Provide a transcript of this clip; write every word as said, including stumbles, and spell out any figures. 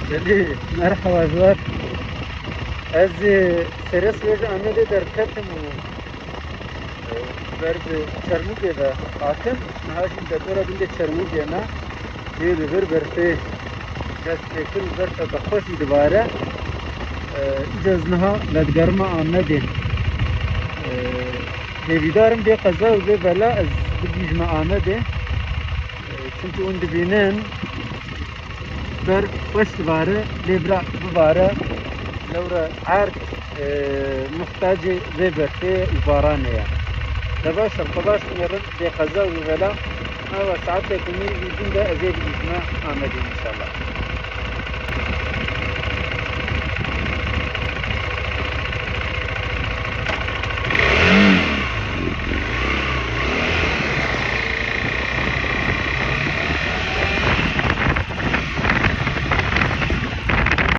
Belê, merhaba ji we. Ez, e, serê sibê ji Amedê derketim û, e, ber bi Çermûgê ve hatim. Niha jî depora gundê Çermûgê me. Lê li vir berfê dest pê kir û berfeke xweş jî dibare. E, îca ez niha vedigerime Amedê. E, Hêvîdar im vê qeza û vê bela ez bigihîjime Amedê. E, çimkî hûn dibînin, berf xweş dibare, lê bira bibare, lewre erd, e, muhtacê vê berfê û baranê ye. De baş e, xwe baş binêrin, vê qeza û vê bela, ava saetek û nîvî din de ez ê bigihîjime Amedê înşallah.